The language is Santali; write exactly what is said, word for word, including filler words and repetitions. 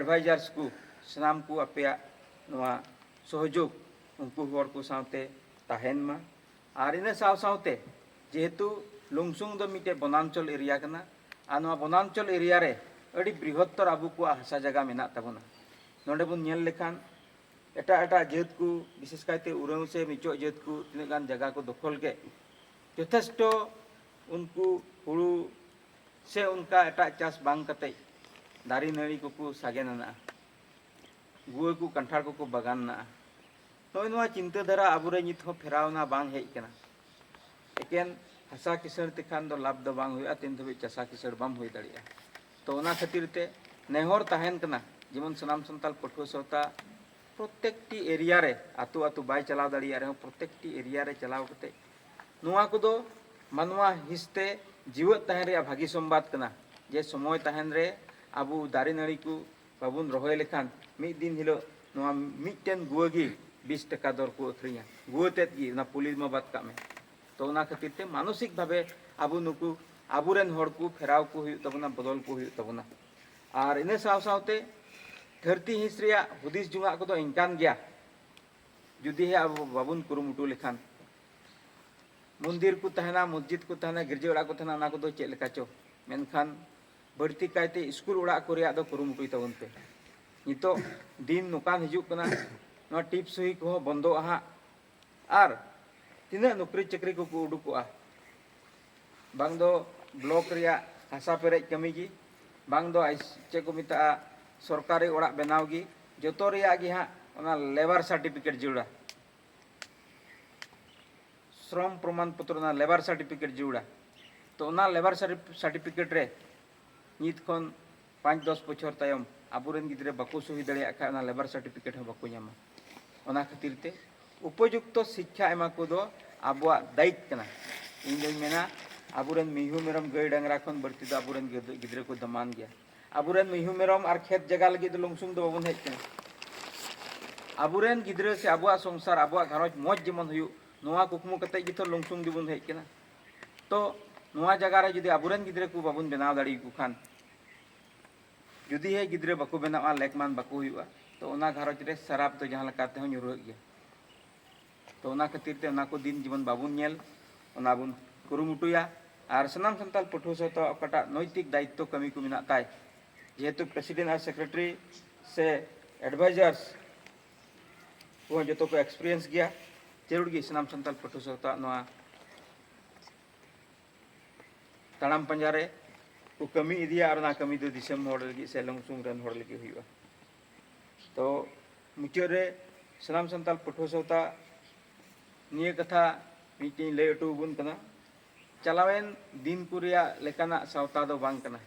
advisors ᱠᱚ, ᱥᱟᱱᱟᱢ ᱠᱚ ᱟᱯᱮᱭᱟᱜ ᱱᱚᱣᱟ ᱥᱚᱦᱚᱡᱳᱜᱽ ᱩᱱᱠᱩ ᱦᱚᱲ ᱠᱚ ᱥᱟᱶᱛᱮ ᱛᱟᱦᱮᱱ ᱢᱟ᱾ ᱟᱨ ᱤᱱᱟᱹ ᱥᱟᱶ ᱥᱟᱶᱛᱮ ᱡᱮᱦᱮᱛᱩ ᱞᱩᱝᱥᱩᱝ ᱫᱚ ᱢᱤᱫᱴᱮᱡ ᱵᱚᱱᱟᱧᱪᱚᱞ ᱮᱨᱤᱭᱟ ᱠᱟᱱᱟ, ᱟᱨ ᱱᱚᱣᱟ ᱵᱚᱱᱟᱧᱪᱚᱞ ᱮᱨᱤᱭᱟ ᱨᱮ ᱟᱹᱰᱤ ᱵᱨᱤᱦᱚᱛᱛᱚᱨ ᱟᱵᱚ ᱠᱚᱣᱟᱜ ᱦᱟᱥᱟ ᱡᱟᱭᱜᱟ ᱢᱮᱱᱟᱜ ᱛᱟᱵᱚᱱᱟ᱾ ᱱᱚᱰᱮ ᱵᱚᱱ ᱧᱮᱞ ᱞᱮᱠᱷᱟᱱ ᱮᱴᱟᱜ ᱮᱴᱟᱜ ᱡᱟᱹᱛ ᱠᱚ, ᱵᱤᱥᱮᱥ ᱠᱟᱭᱛᱮ ᱩᱨᱟᱹᱣ ᱥᱮ ᱢᱤᱪᱚᱜ ᱡᱟᱹᱛ ᱠᱚ ᱛᱤᱱᱟᱹᱜ ᱜᱟᱱ ᱡᱟᱭᱜᱟ ᱠᱚ ᱫᱚᱠᱷᱚᱞ ᱠᱮᱫ, ᱡᱚᱛᱷᱮᱥᱴᱚ ᱩᱱᱠᱩ ᱦᱩᱲᱩ ᱥᱮ ᱚᱱᱠᱟ ᱮᱴᱟᱜ ᱪᱟᱥ ᱵᱟᱝ ᱠᱟᱛᱮ ᱫᱟᱨᱮ ᱱᱟᱹᱲᱤ ᱠᱚᱠᱚ ᱥᱟᱜᱮᱱ ᱟᱱᱟᱜᱼᱟ, ᱜᱩᱣᱟᱹ ᱠᱚ ᱠᱟᱱᱴᱷᱟᱲ ᱠᱚᱠᱚ ᱵᱟᱜᱟᱱ ᱟᱱᱟᱜᱼᱟ᱾ ᱱᱚᱜᱼᱚᱭ ᱱᱚᱣᱟ ᱪᱤᱱᱛᱟᱹ ᱫᱷᱟᱨᱟ ᱟᱵᱚᱨᱮ ᱱᱤᱛ ᱦᱚᱸ ᱯᱷᱮᱨᱟᱣᱱᱟ ᱵᱟᱝ ᱦᱮᱡ ᱠᱟᱱᱟ᱾ ᱮᱠᱮᱱ ᱦᱟᱥᱟ ᱠᱤᱥᱟᱹᱬ ᱛᱮᱠᱷᱟᱱ ᱫᱚ ᱞᱟᱵᱷ ᱫᱚ ᱵᱟᱝ ᱦᱩᱭᱩᱜᱼᱟ, ᱛᱤᱱ ᱫᱷᱟᱹᱵᱤᱡ ᱪᱟᱥᱟ ᱠᱤᱥᱟᱹᱬ ᱵᱟᱢ ᱦᱩᱭ ᱫᱟᱲᱮᱭᱟᱜᱼᱟ᱾ ᱛᱚ ᱚᱱᱟ ᱠᱷᱟᱹᱛᱤᱨ ᱛᱮ ᱱᱮᱦᱚᱨ ᱛᱟᱦᱮᱱ ᱠᱟᱱᱟ, ᱡᱮᱢᱚᱱ ᱥᱟᱱᱟᱢ ᱥᱟᱱᱛᱟᱲ ᱯᱟᱹᱴᱷᱩᱣᱟᱹ ᱥᱟᱶᱛᱟ ᱯᱨᱚᱛᱮᱠᱴᱤ ᱮᱨᱤᱭᱟ ᱨᱮ, ᱟᱛᱳ ᱟᱛᱳ ᱵᱟᱭ ᱪᱟᱞᱟᱣ ᱫᱟᱲᱮᱭᱟᱜ ᱨᱮᱦᱚᱸ, ᱯᱨᱚᱛᱮᱠᱴᱤ ᱮᱨᱤᱭᱟ ᱨᱮ ᱪᱟᱞᱟᱣ ᱠᱟᱛᱮ ᱱᱚᱣᱟ ᱠᱚᱫᱚ ᱢᱟᱱᱣᱟ ᱦᱤᱥᱛᱮ ᱡᱤᱣᱮᱫ ᱛᱟᱦᱮᱱ ᱨᱮᱭᱟᱜ ᱵᱷᱟᱹᱜᱤ ᱥᱚᱢᱵᱟᱫ ᱠᱟᱱᱟ, ᱡᱮ ᱥᱚᱢᱚᱭ ᱛᱟᱦᱮᱱ ᱨᱮ ᱟᱵᱚ ᱫᱟᱨᱮ ᱱᱟᱹᱲᱤ ᱠᱚ ᱵᱟᱵᱚᱱ ᱨᱚᱦᱚᱭ ᱞᱮᱠᱷᱟᱱ ᱢᱤᱫ ᱫᱤᱱ ᱦᱤᱞᱳᱜ ᱱᱚᱣᱟ ᱢᱤᱫᱴᱮᱱ ᱜᱩᱣᱟᱹ ᱜᱮ ᱵᱤᱥ ᱴᱟᱠᱟ ᱫᱚᱨ ᱠᱚ ᱟᱹᱠᱷᱨᱤᱧᱟ, ᱜᱩᱣᱟᱹ ᱛᱮᱫ ᱜᱮ, ᱚᱱᱟ ᱯᱩᱞᱤ ᱢᱟ ᱵᱟᱫ ᱠᱟᱜ ᱢᱮ᱾ ᱛᱚ ᱚᱱᱟ ᱠᱷᱟᱹᱛᱤᱨ ᱛᱮ ᱢᱟᱱᱚᱥᱤᱠ ᱵᱷᱟᱵᱮ ᱟᱵᱚ ᱱᱩᱠᱩ ᱟᱵᱚᱨᱮᱱ ᱦᱚᱲ ᱠᱚ ᱯᱷᱮᱨᱟᱣ ᱠᱚ ᱦᱩᱭᱩᱜ ᱛᱟᱵᱚᱱᱟ, ᱵᱚᱫᱚᱞ ᱠᱚ ᱦᱩᱭᱩᱜ ᱛᱟᱵᱚᱱᱟ᱾ ᱟᱨ ᱤᱱᱟᱹ ᱥᱟᱶ ᱥᱟᱶᱛᱮ ᱫᱷᱟᱹᱨᱛᱤ ᱦᱤᱸᱥ ᱨᱮᱭᱟᱜ ᱦᱩᱫᱤᱥ ᱡᱚᱝᱟᱜ ᱠᱚᱫᱚ ᱤᱱᱠᱟᱱ ᱜᱮᱭᱟ, ᱡᱩᱫᱤ ᱦᱮ ᱟᱵᱚ ᱵᱟᱵᱚᱱ ᱠᱩᱨᱩᱢᱩᱴᱩ ᱞᱮᱠᱷᱟᱱ᱾ ᱢᱚᱱᱫᱤᱨ ᱠᱚ ᱛᱟᱦᱮᱱᱟ, ᱢᱚᱥᱡᱤᱫ ᱠᱚ ᱛᱟᱦᱮᱱᱟ, ᱜᱤᱨᱡᱟᱹ ᱚᱲᱟᱜ ᱠᱚ ᱛᱟᱦᱮᱱᱟ, ᱚᱱᱟ ᱠᱚᱫᱚ ᱪᱮᱫ ᱞᱮᱠᱟ ᱪᱚ, ᱢᱮᱱᱠᱷᱟᱱ ᱵᱟᱹᱲᱛᱤ ᱠᱟᱭᱛᱮ ᱥᱠᱩᱞ ᱚᱲᱟᱜ ᱠᱚ ᱨᱮᱭᱟᱜ ᱫᱚ ᱠᱩᱨᱩᱢᱩᱴᱩᱭ ᱛᱟᱵᱚᱱ ᱯᱮ᱾ ᱱᱤᱛᱚᱜ ᱫᱤᱱ ᱱᱚᱝᱠᱟᱱ ᱦᱤᱡᱩᱜ ᱠᱟᱱᱟ, ᱱᱚᱣᱟ ᱴᱤᱯ ᱥᱩᱦᱤ ᱠᱚᱦᱚᱸ ᱵᱚᱱᱫᱚᱜᱼᱟ ᱦᱟᱸᱜ᱾ ᱟᱨ ᱛᱤᱱᱟᱹᱜ ᱱᱚᱠᱨᱤ ᱪᱟᱹᱠᱨᱤ ᱠᱚᱠᱚ ᱩᱰᱩᱠᱚᱜᱼᱟ, ᱵᱟᱝ ᱫᱚ ᱵᱞᱚᱠ ᱨᱮᱭᱟᱜ ᱦᱟᱥᱟ ᱯᱮᱨᱮᱡ ᱠᱟᱹᱢᱤ ᱜᱮ, ᱵᱟᱝ ᱫᱚ ᱟᱭ-, ᱪᱮᱫ ᱠᱚ ᱢᱮᱛᱟᱜᱼᱟ, ᱥᱚᱨᱠᱟᱨᱤ ᱚᱲᱟᱜ ᱵᱮᱱᱟᱣ ᱜᱮ, ᱡᱚᱛᱚ ᱨᱮᱭᱟᱜ ᱜᱮ ᱦᱟᱸᱜ ᱚᱱᱟ ᱞᱮᱵᱟᱨ ᱥᱟᱨᱴᱤᱯᱷᱤᱠᱮᱴ ᱡᱟᱹᱨᱩᱲᱟ, ᱥᱨᱚᱢ ᱯᱨᱚᱢᱟᱱ ᱯᱚᱛᱨᱚ, ᱚᱱᱟ ᱞᱮᱵᱟᱨ ᱥᱟᱨᱴᱤᱯᱷᱤᱠᱮᱴ ᱡᱟᱹᱨᱩᱲᱟ᱾ ᱛᱚ ᱚᱱᱟ ᱞᱮᱵᱟᱨ ᱥᱟᱨᱴᱤᱯᱷᱤᱠᱮᱴ ᱨᱮ ᱱᱤᱛ ᱠᱷᱚᱱ ᱯᱟᱸᱪ ᱫᱚᱥ ᱵᱚᱪᱷᱚᱨ ᱛᱟᱭᱚᱢ ᱟᱵᱚᱨᱮᱱ ᱜᱤᱫᱽᱨᱟᱹ ᱵᱟᱠᱚ ᱥᱩᱦᱤ ᱫᱟᱲᱮᱭᱟᱜ ᱠᱷᱟᱱ ᱚᱱᱟ ᱞᱮᱵᱟᱨ ᱥᱟᱨᱴᱤᱯᱷᱤᱠᱮᱴ ᱦᱚᱸ ᱵᱟᱠᱚ ᱧᱟᱢᱟ᱾ ᱚᱱᱟ ᱠᱷᱟᱹᱛᱤᱨ ᱛᱮ ᱩᱯᱚᱡᱩᱠᱛᱚ ᱥᱤᱠᱠᱷᱟ ᱮᱢᱟ ᱠᱚᱫᱚ ᱟᱵᱚᱣᱟᱜ ᱫᱟᱭᱤᱛ ᱠᱟᱱᱟ᱾ ᱤᱧ ᱫᱚᱧ ᱢᱮᱱᱟ, ᱟᱵᱚᱨᱮᱱ ᱢᱤᱦᱩ ᱢᱮᱨᱚᱢ ᱜᱟᱹᱭ ᱰᱟᱝᱨᱟ ᱠᱷᱚᱱ ᱵᱟᱹᱲᱛᱤ ᱫᱚ ᱟᱵᱚᱨᱮᱱ ᱜᱤᱫᱽᱨᱟᱹ, ᱜᱤᱫᱽᱨᱟᱹ ᱠᱚ ᱫᱟᱢᱟᱱ ᱜᱮᱭᱟ᱾ ᱟᱵᱚᱨᱮᱱ ᱢᱤᱦᱩ ᱢᱮᱨᱚᱢ ᱟᱨ ᱠᱷᱮᱛ ᱡᱟᱭᱜᱟ ᱞᱟᱹᱜᱤᱫ ᱫᱚ ᱞᱩᱝᱥᱩᱝ ᱫᱚ ᱵᱟᱵᱚᱱ ᱦᱮᱡ ᱠᱟᱱᱟ᱾ ᱟᱵᱚᱨᱮᱱ ᱜᱤᱫᱽᱨᱟᱹ ᱥᱮ ᱟᱵᱚᱣᱟᱜ ᱥᱚᱝᱥᱟᱨ, ᱟᱵᱚᱣᱟᱜ ᱜᱷᱟᱨᱚᱸᱡᱽ ᱢᱚᱡᱽ ᱡᱮᱢᱚᱱ ᱦᱩᱭᱩᱜ, ᱱᱚᱣᱟ ᱠᱩᱠᱢᱩ ᱠᱟᱛᱮ ᱜᱮᱛᱚ ᱞᱩᱝᱥᱩᱝ ᱫᱚᱵᱚᱱ ᱦᱮᱡ ᱠᱟᱱᱟ᱾ ᱛᱚ ᱱᱚᱣᱟ ᱡᱟᱭᱜᱟ ᱨᱮ ᱡᱩᱫᱤ ᱟᱵᱚᱨᱮᱱ ᱜᱤᱫᱽᱨᱟᱹ ᱠᱚ ᱵᱟᱵᱚᱱ ᱵᱮᱱᱟᱣ ᱫᱟᱲᱮᱭᱟᱠᱚ ᱠᱷᱟᱱ, ᱡᱩᱫᱤ ᱦᱮ ᱜᱤᱫᱽᱨᱟᱹ ᱵᱟᱠᱚ ᱵᱮᱱᱟᱜᱼᱟ, ᱞᱮᱠᱢᱟᱱ ᱵᱟᱠᱚ ᱦᱩᱭᱩᱜᱼᱟ, ᱛᱚ ᱚᱱᱟ ᱜᱷᱟᱨᱚᱸᱡᱽ ᱨᱮ ᱥᱟᱨᱟᱯ ᱫᱚ ᱡᱟᱦᱟᱸ ᱞᱮᱠᱟ ᱛᱮᱦᱚᱸ ᱧᱩᱨᱦᱟᱹᱜ ᱜᱮᱭᱟ᱾ ᱛᱚ ᱚᱱᱟ ᱠᱷᱟᱹᱛᱤᱨ ᱛᱮ ᱚᱱᱟ ᱠᱚ ᱫᱤᱱ ᱡᱮᱢᱚᱱ ᱵᱟᱵᱚᱱ ᱧᱮᱞ, ᱚᱱᱟ ᱵᱚᱱ ᱠᱩᱨᱩᱢᱩᱴᱩᱭᱟ᱾ ᱟᱨ ᱥᱟᱱᱟᱢ ᱥᱟᱱᱛᱟᱲ ᱯᱟᱹᱴᱷᱩᱣᱟᱹ ᱥᱟᱶᱛᱟ ᱚᱠᱟᱴᱟᱜ ᱱᱳᱭᱛᱤᱠ ᱫᱟᱭᱤᱛᱛᱚ ᱠᱟᱹᱢᱤ ᱠᱚ ᱢᱮᱱᱟᱜ ᱛᱟᱭ, ᱡᱮᱦᱮᱛᱩ president ᱟᱨ secretary ᱥᱮ advisors ᱠᱚᱦᱚᱸ ᱡᱚᱛᱚ ᱠᱚ experience ᱜᱮᱭᱟ, ᱡᱟᱹᱨᱩᱲ ᱜᱮ ᱥᱟᱱᱟᱢ ᱥᱟᱱᱛᱟᱲ ᱯᱟᱹᱴᱷᱩᱣᱟᱹ ᱥᱟᱶᱛᱟ ᱱᱚᱣᱟ ᱛᱟᱲᱟᱢ ᱯᱟᱸᱡᱟ ᱨᱮ ᱠᱚ ᱠᱟᱹᱢᱤ ᱤᱫᱤᱭᱟ ᱟᱨ ᱚᱱᱟ ᱠᱟᱹᱢᱤ ᱫᱚ ᱫᱤᱥᱚᱢ ᱦᱚᱲ ᱞᱟᱹᱜᱤᱫ ᱥᱮ ᱞᱚᱝᱥᱩᱝ ᱨᱮᱱ ᱦᱚᱲ ᱞᱟᱹᱜᱤᱫ ᱦᱩᱭᱩᱜᱼᱟ᱾ ᱛᱚ ᱢᱩᱪᱟᱹᱫ ᱨᱮ ᱥᱟᱱᱟᱢ ᱥᱟᱱᱛᱟᱲ ᱯᱟᱹᱴᱷᱩᱣᱟᱹ ᱥᱟᱶᱛᱟ ᱱᱤᱭᱟᱹ ᱠᱟᱛᱷᱟ ᱢᱤᱫᱴᱮᱱ ᱞᱟᱹᱭ ᱦᱚᱴᱚ ᱟᱵᱚᱱ ᱠᱟᱱᱟ, ᱪᱟᱞᱟᱣᱮᱱ ᱫᱤᱱ ᱠᱚ ᱨᱮᱭᱟᱜ ᱞᱮᱠᱟᱱᱟᱜ ᱥᱟᱶᱛᱟ ᱫᱚ ᱵᱟᱝ ᱠᱟᱱᱟ᱾